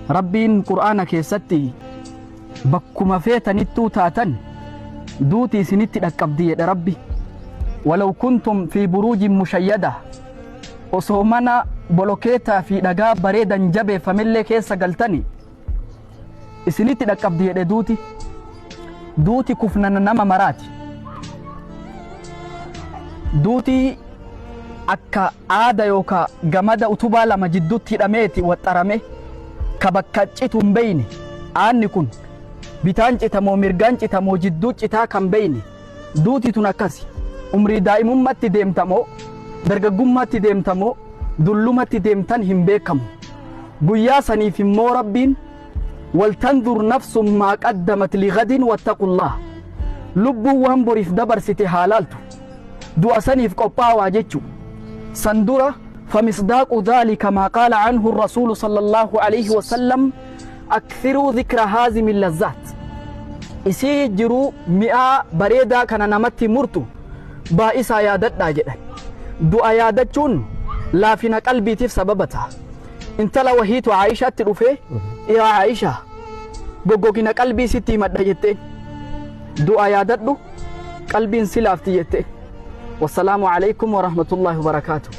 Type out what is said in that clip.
Rabbiin Qur'aana keessatti bakkuma feetanittuu taatan duuti isinitti dhaqqabdi jedhe Rabbi. Walaw kuntum fi buruujin mushayyada osoo mana bolokeetaa fi dhagaa bareedan jabeeffamellee keessa galtani isinitti dhaqqabdi jedhe duuti. Duuti kufnana nama maraati. Duuti akka aada yookaa gamada utubaa lama jiddutti hidhameeti waxxarame ka bakka citu hin beeyne aanni kun bitaan cita moo mirgaan cita moo jidduu citaa kan beeyne duuti tun akkasi umrii daa'imummatti deemta moo dargaggummaatti deemta moo dullumatti deemtan hin beekamu guyyaa saniif immoo rabbiin waltanzur nafsun maa qaddamat lighadin wattaqullah lubbuun waan boriif dabarsite haa laaltu du'a saniif qophaawaa jechu san dura فمصداق ذلك ما قال عنه الرسول صلى الله عليه وسلم أكثروا ذكر هازم اللذات isii jiruu mi'aa bareedaa kana namatti murtu baay'isaa yaadadhaa jedhan du'a yaadachuun laafina qalbiitiif sababa ta'a intala wahiitu Aayishaatti dhufee yaa Aayishaa goggogina qalbii sitti himadha jetteen du'a yaadadhu qalbiin si laafti jetteen wassalaamu alaikum warahmatullaahi wabarakaatu.